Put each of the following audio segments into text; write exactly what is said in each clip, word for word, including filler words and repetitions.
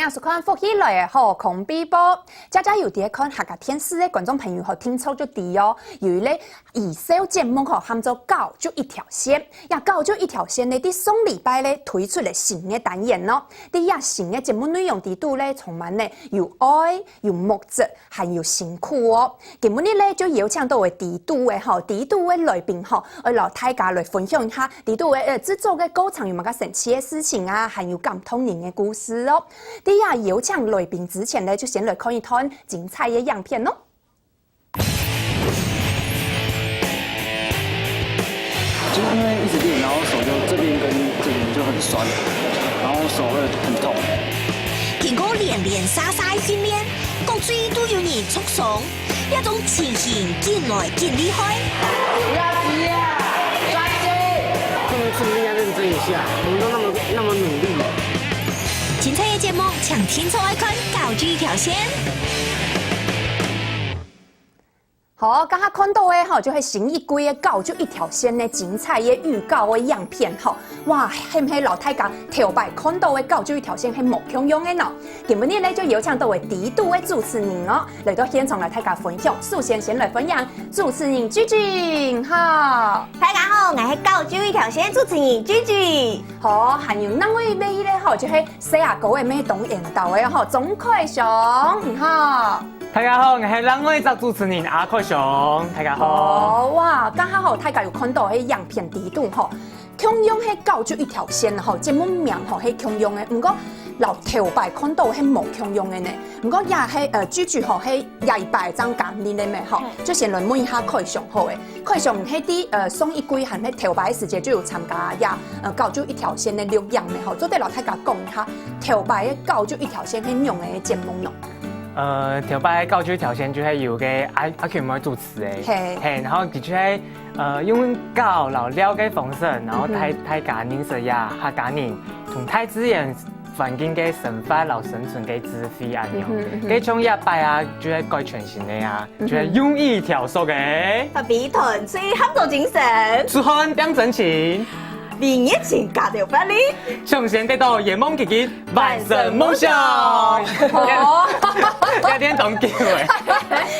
啊，收看福氣來了好康必報，家家有在看客家電視个觀眾朋友吼，定著就知哦，有一類兒少節目吼，喊做《狗就一條線》。呀，《狗就一條線》呢，在上禮拜咧推出了新个單元哦。在這新个節目內容裡肚咧，充滿了有愛、有目汁，還有辛苦哦。今晡日咧就邀請到个第一組个吼，第一組个來賓吼，愛摎大家來分享一下，第一組个呃製作个過程有麼个神奇个事情啊，還有感動人个故事哦。 在這邀請來賓之前呢，就先來看一段精彩个影片哦。就因為一直練，然後手就這邊跟這邊就很痠，然後手會很痛。經過連連續續个訓練，各隊都有人受傷，這種情形緊來緊厲害。不要急啊，專心。他們是不是應該認真一下？我們都那麼那麼努力。精彩个節目，請定著愛看《狗就一條線》。好，剛剛看到个吼，就係新一季个《狗就一條線》个精彩个預告个影片吼。哇，係毋係摎大家頭擺看到个《狗就一條線》係無共樣个呢？今晡日呢就邀請到个第一組个主持人哦，來到現場摎大家分享。首先先來歡迎主持人Gigi，好。大家好，𠊎係《狗就一條線》主持人Gigi。好，還有另外一位咧吼，就係細阿哥个妹當緣投个吼，鍾凱雄，你好。大家好，𠊎係另外一隻主持人阿凱雄，大家好。哦，哇，剛好吼，大家有看到个影片裡肚吼，共樣係《狗就一條線》吼，節目名吼係共樣个，毋過摎頭擺看到係無共樣个呢。毋過也係呃，Gigi吼係這一擺正加入个咩吼，就先來問一下凱雄好个。 凱雄，你係在呃上一季還係頭擺个時節就有參加這呃《狗就一條線》个錄影个吼，做得摎大家講一下頭擺个《狗就一條線》係仰仔个節目呢？呃，頭擺个《狗就一條線》就係由个阿阿群妹主持个，嘿嘿，然後佢就係呃用搞老廖个方式，然後大大家認識這客家人同大自然環境个生活摎生存个智慧恁樣。該像這擺啊，就係改全新个啊，就係用一條索个。特別團隊合作精神，出汗變真情，為熱情加條法力，相信得到圓夢自己完成夢想。哦，要練當久欸。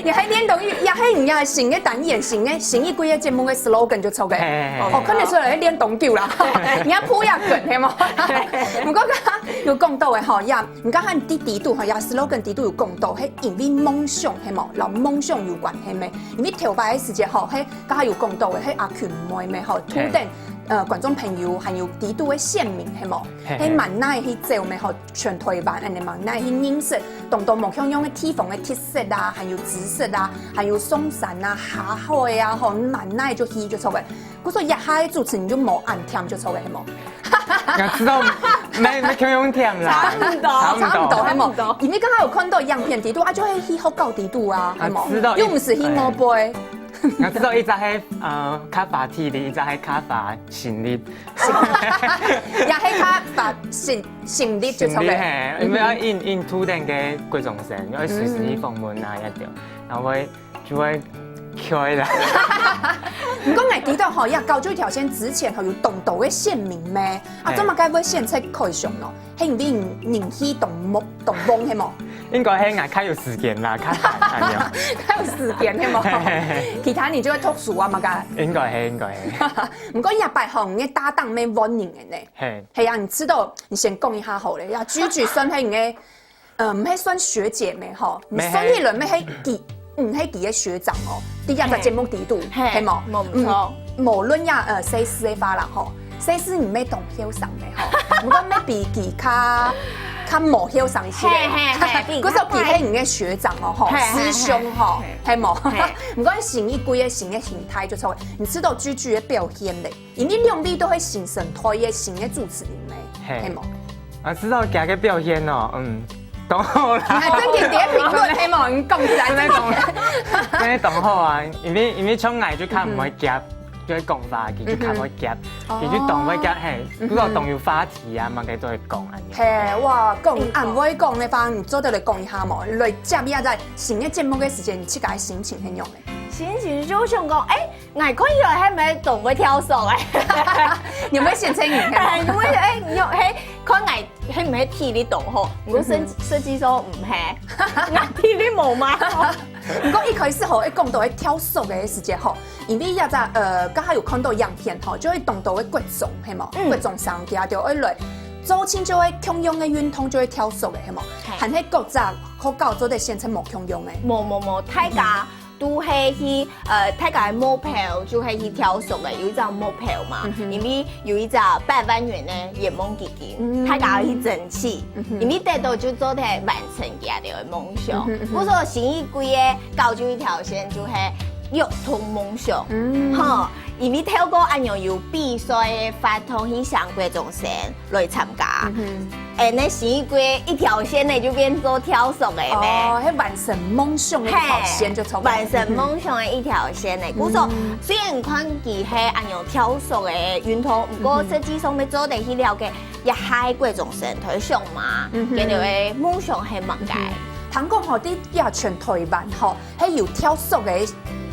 也係練當久，也係你也新个單元，新个新一季个節目个slogan就著个。嘿嘿嘿哦，看得出來練當久啦，你要鋪一下梗係無？毋過剛剛有講到个吼，也，你剛剛在裡肚吼，也slogan裡肚有講到，係因為夢想係無？摎夢想有關係咩？因為頭擺个時節吼，係剛剛有講到个，係阿群妹咩吼，同等呃觀眾朋友還有裡肚个選民係無？嘿嘿係滿哪去走咩吼？ 全台灣恁樣嘛，哪去認識當多無共樣个地方个特色啊，還有知識啊，還有上山啊、下海啊，吼，滿哪就去就著个。故所這下个主持人就無恁忝就著个，係無？我知道，沒沒共樣忝啦，差不多差不多。差不多，係無？差不多因為剛剛有看到影片裡肚啊，就係去學校裡肚啊，係無？啊，知道又毋係去摸杯，我知道一隻係呃較花體力，一隻係較花心力。也係較花心心力就著个。心力嘿，因為要應應土等个國中生，要隨時去訪問啊，一條，然後會就會開啦。毋過𠊎知道吼，這《狗就一條線》之前吼有當多个選民咩？啊，嘿做麼个會選擇凱雄呢？係因為人氣當旺當旺係無？應該係𠊎較有時間啦，較閒恁樣。較有時間係無？其他人就會讀書啊嘛，該。應該係應該係，毋過這擺吼，你个搭檔乜換人个呢？嘿，係啊，你知道，你先講一下好了。呀，Gigi算係你个，呃，毋係算學姐咩吼？你咩係算起來乜係佢，毋係佢个學長哦。在這隻節目裡肚，嘿係無？無毋著嗯，無論呀，呃，細細个話啦吼，細細你乜當後生个吼，毋過乜比佢較較無後生一些。嘿嘿嘿比佢故所佢係你个學長哦吼，嘿嘿嘿師兄吼，係無？嘿毋過新一季个新个形態就著，你知道Gigi个表現咧，因為兩位都係新生代个新个主持人咧，嘿係無？啊，知道佢个表現哦，嗯，當好啦。你還真正在評論，係無？你講起來真的當，真的。真的當好啊！因為因為像𠊎就較毋會夾，就會講話，佢就較會夾，佢就當會夾，嘿，不過當有話題啊，嘛，佢都會講恁樣。嘿，哇，講恁會講个話，你做得來講一下無？來接一下在新个節目个時間，你自家个心情係仰仔？心情就想講，欸，𠊎看起來還毋係當會跳索欸。你有沒有現成影片？欸，有沒有？欸，有，嘿，看𠊎還毋係體力當好，毋過實，實際上毋係，𠊎體力無嘛。毋過一開始吼，一講到愛跳索个時節吼，因為這隻，呃，剛好有看到影片吼，就會當到个國中，係無？嗯。國中生佢就會來做親像个共樣个運動，就會跳索个，係無？嘿。還係各隻學校做得選擇無共樣个。無，無，無，大家 都係去，呃，大家个目標就係去跳索个，有一隻目標嘛，嗯哼。因為有一隻百萬元个圓夢基金，嗯。大家去爭取，嗯哼。因為得到就做得完成佢个夢想。嗯哼，嗯哼。故所新一季个九九一條線就係躍動夢想，嗯。吼，因為透過恁樣有比賽个活動去上國中生， 來參加。嗯哼。欸，該新一季一條線呢就變做跳索个呢。哦，該完成夢想个一條線就出來。嘿，完成夢想个一條線呢。嗯哼。故所，嗯。雖然看佢係恁樣跳索个運動，毋過，嗯哼。實際上愛做得去了解一下國中生在想麼，嗯哼。佢等个夢想係麼个。嗯哼。聽講吼，在這全台灣吼， 係有跳索个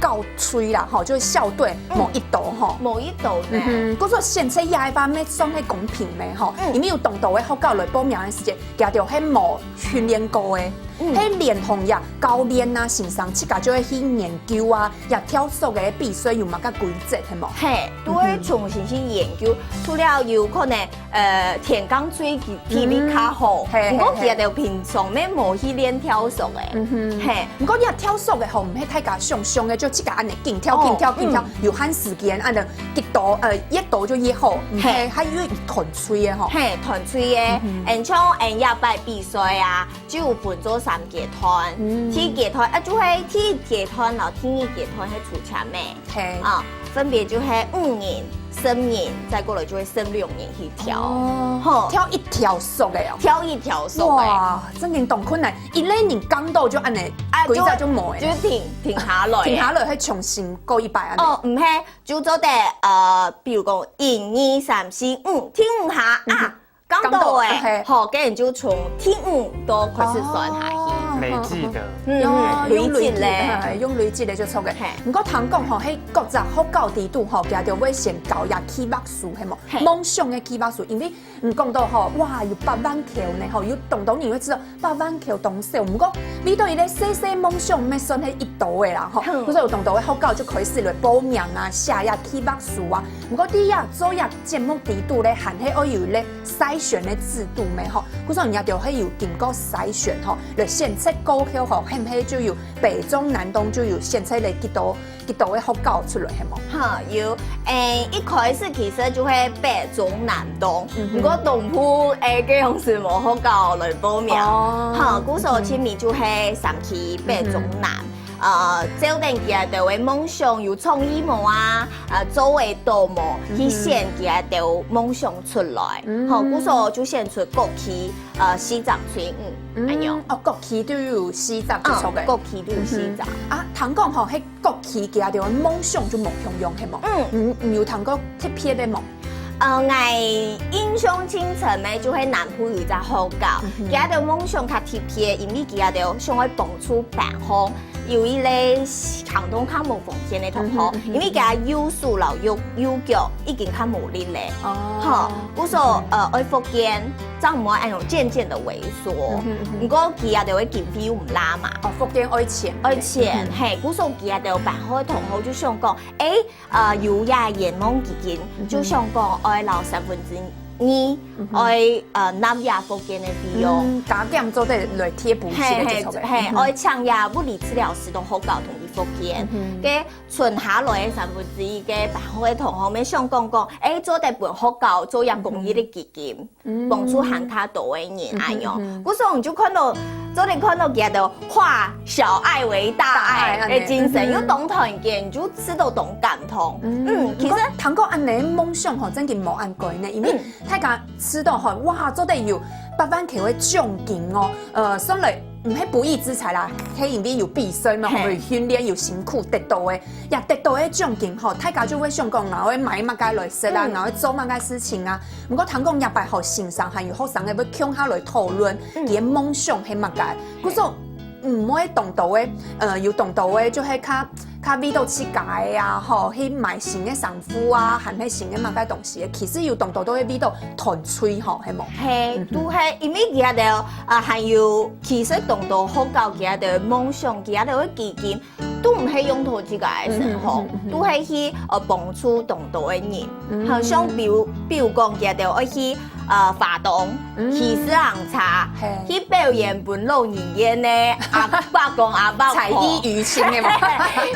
校隊啦，吼，就係校隊，嗯。無一多吼。無一多呢。嗯哼，故所選擇這一班乜算係公平个吼，嗯。因為有當多个學校來報名个時節，佢就係無訓練過个，嗯。係連同這教練啊、先生自家就會去研究啊，這跳索个比賽有麼个規則，係無？嘿，都會重新去研究，嗯哼。除了有可能 呃，田徑隊佢體力較好，嗯。嘿，毋過，嘿，嘿。佢等平常乜無去練跳索个。嗯哼。嘿。毋過你若跳索个吼，毋係大家想像个，就自家恁樣緊跳，哦，緊跳，緊跳，嗯。有限時間，恁樣幾多，呃，越多就越好，毋係，嘿。還有團隊个吼。嘿，團隊个，嗯哼。嗯，像，嗯，這擺比賽啊， 就有分做三階段，嗯。第一階段，啊，就係第一階段摎第二階段係抽籤个。嘿。啊，分別就係五人、十人，再過來就係十六人去跳。哦，吼。跳一條索个哦。跳一條索个。哇，真經當困難。一个人降到就恁樣，啊，規隻就無个。就，就停，停下來。停下來，還重新過一擺恁樣。哦，毋係，就做得，呃，比如講，一、二、三、四、五，停五下啊。嗯哼。 降到个，降到，嘿。吼，該人就從第五到開始算下去。哦。累積的。嗯，哦，累積个。用累積个，嘿，用累積个就著个。嘿。毋過聽講吼，係各隻學校裡肚吼，佢就會先交這計畫書，係無？嘿。夢想个計畫書，因為你講到吼，哇，有百萬箍呢，吼，有當多人會知道百萬箍當少，毋過為著一个細細夢想，毋係算係一多个啦，吼。嗯。故所有當多个學校就開始來報名啊，寫這計畫書啊。毋過在這做這節目裡肚咧，還係愛有一个 篩選个制度咩吼，故所人家就會有經過篩選吼，來選擇過後吼，係毋係就有北中南東就有選擇了幾多幾多个學校出來，係無？哈，有，誒，一開始其實就係北中南東，嗯哼。毋過東部，誒，該樣式無學校來報名，哦。哈，故所前面就係三區北中南。嗯哼。 呃，照等佢兜个夢想有創意無啊，呃，做得到無，嗯哼。去選佢兜夢想出來。嗯。吼，故所就選出各區，呃，四隻隊伍，嗯，恁樣。哦，各區都有四隻就著个。嗯，各區都有四隻。嗯哼。啊，聽講吼，該各區佢兜个夢想就無共樣，係無？嗯。嗯，你有聽過特別个無？ 呃，𠊎印象盡深个就係南部有一隻學校，嗯哼。佢个夢想較特別，因為佢个想愛幫助班上有一个行動較無方便个同學，嗯哼，嗯哼。因為佢个右手摎右，右腳已經較無力咧。哦。吼，故所，嗯哼。呃，愛復健，正毋會恁樣漸漸个萎縮。嗯哼，嗯哼。毋過佢个經費又毋罅嘛。哦，復健愛錢。愛錢，嗯哼。嘿，故所佢个班上个同學就想講，誒， 呃，有這圓夢基金，嗯哼。就想講愛摎三分之二，嗯哼。愛，呃，納這復健个費用。嗯，加減做得來貼補貼个，嘿，嘿，就著个。嘿，嗯哼。愛請這物理治療師到學校同佢復健。嗯哼。該賰下來个三分之一个班上个同學，乜想講講，誒，做得分學校做這公益个基金。嗯。 幫助還較多个人，嗯哼，恁樣。嗯哼。故所你就看到，做得看到佢个化小愛為大愛个精神，大愛，恁樣。嗯哼。又當團結，你就試著當感動。嗯，嗯，其實毋過聽講恁樣个夢想吼，真經無恁該呢，因為，嗯。大家試著吼，哇，做得有百萬箍个獎金哦，呃，算來 毋係不義之財啦，係因為有比賽嘛，嘿。吼，有訓練，有辛苦得到个，也得到个獎金吼，大家就會想講，𠊎愛買麼个來食啊，嗯。𠊎愛做麼个事情啊。毋過聽講這擺吼，先生還有學生个會共下來討論，嗯。佢个夢想係麼个。嘿。故所，毋會當多个，呃，有當多个就係較，較為著自家个啊，吼，去買新个衫褲啊，還係新个麼个東西个，其實有當多都會為著賺錢吼，係無？係，嗯哼。都係，因為佢兜，呃，還有，其實當多學校佢兜个夢想，佢兜个基金，都毋係用在自家个身上，嗯哼，嗯哼，嗯哼。都係去，呃，幫助當多个人。嗯。好像比如，比如講，佢兜愛去，呃，花東，嗯。騎自行車，係。去表演分老人院个阿伯公阿伯婆。才藝餘興个嘛。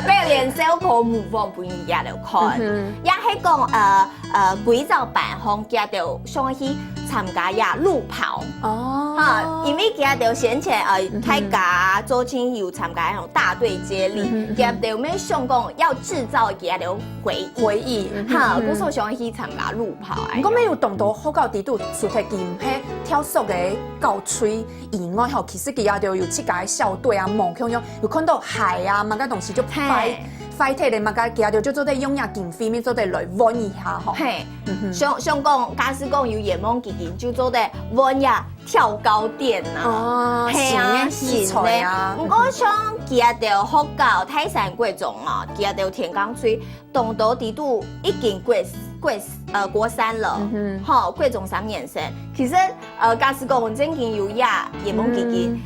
表演小可模仿分人家來看。嗯哼。也係講，呃，呃，歸朝班項，佢兜想去參加呀路跑。哦。哈，因為佢兜先前，呃，嗯哼。大家做親有參加那種大隊接力，嗯哼，嗯哼。佢兜乜想講要製造佢兜回憶。回憶，嗯哼，哈，嗯哼。故所想去參加路跑。毋過，乜有當多學校裡肚，除忒佢係跳索个教室以外吼，其實佢兜有自家个校隊啊，無共樣，有看著鞋啊，麼个東西就壞，嘿。壞忒个，麼个，佢兜就做得用這經費，乜做得來換一下吼。嘿，嗯哼。像，像講，假使講有圓夢基金，就做得換呀跳高墊啊。哦，係啊，新个器材啊。新个。毋過像佢兜學校大山國中啊，佢兜天光隊，當多裡肚已經國，國，呃，國三了，嗯哼。吼，國中三年生。其實，呃，假使講正經有呀，圓夢基金，嗯。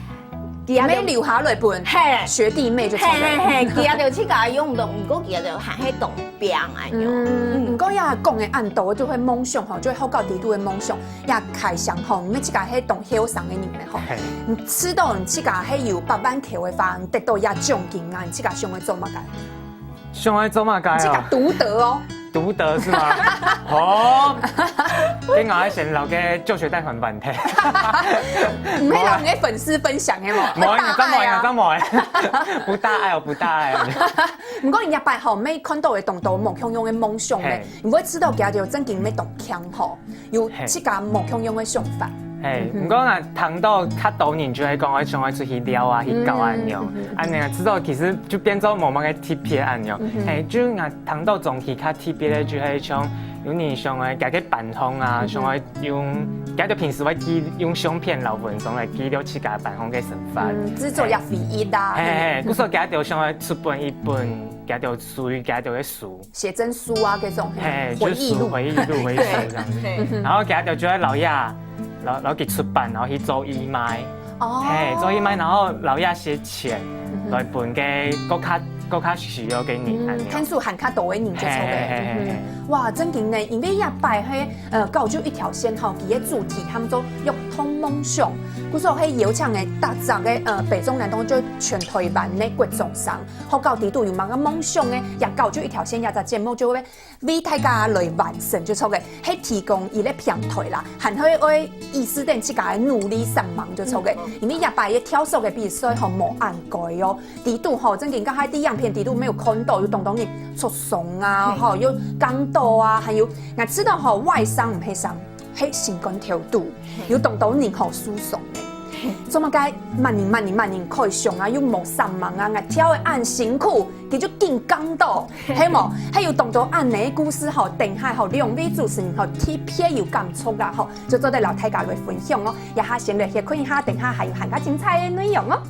佢兜乜留下來分嘿。學弟妹就著了。嘿嘿嘿，佢兜自家用著，毋過佢兜還係當拚啊，嗯，嗯。毋過也講个恁多，就係夢想吼，就係學校裡肚个夢想，也開想吼，你自家係當後生个人呢吼。嘿。你知道你自家係有百萬箍个話，你得到這獎金啊，你自家想愛做麼个？ 想愛做麼个哦？自家獨得哦。獨得是嗎？哦，該𠊎愛先摎該助學貸款還忒。毋係摎你个粉絲分享个無？無，𠊎正無，𠊎正無。不大愛哦，不大愛哦。毋過這擺吼，乜看著个當多無共樣个夢想呢，嘿。你會知道佢兜正經乜當強吼。 有自家無共樣个想法。嘿，嗯哼。毋過𠊎聽著較多人就係講愛想愛出去尞啊，去搞恁樣。嗯，嗯，嗯。恁樣啊，知道其實就變做無麼个特別恁樣。嗯哼。嘿，就𠊎聽著總體較特別个就係像有人想愛佢个班項啊，嗯哼。想愛用，佢就平時會記，用相片摎文章來記錄自家班項个生活。嗯，製作一回憶啊。嘿，嘿，嘿，嗯哼。故所佢就想愛出版一本，佢就屬於佢个書。 寫真書啊，這種，嘿，回憶錄。就是回憶錄，回憶錄這樣子。對。嗯哼。然後佢就做老爺，然後，然後去出版，然後去做義賣。哦。嘿，做義賣，然後老爺寫錢，嗯哼。來分給各較，各較需要个人，嗯，恁樣。看書還較多个人就著个。嘿，嘿，嘿，嘿，嘿。嗯哼。哇，正經呢，因為這擺係，呃，九九一條線吼，佢个主題喊做躍動夢想，故所係邀請个逐隻个，呃，北中南東就全台灣个國中生， 學校裡肚有麼个夢想个，也九九一條線這隻節目就會為大家來完成就著个，係提供一個平台啦，還係愛意識等自家个努力上網就著个。嗯。因為這擺个跳索个比賽吼，無恁該哦，裡肚吼，正經剛才在影片裡肚乜有看著，有當多人受傷啊，嗯。吼，有感到啊，還有，𠊎知道吼，外傷毋係傷， 係心肝頭肚，有當多人吼受傷个。做麼个慢慢慢慢慢慢開上啊，又無上網啊，𠊎跳个恁辛苦，佢就緊感到，係無？還有當多恁呢个故事吼，等下吼，兩位主持人吼，特別有感觸啊吼，就做得摎大家來分享哦。這下先來歇睏一下，等下還有還較精彩个內容哦。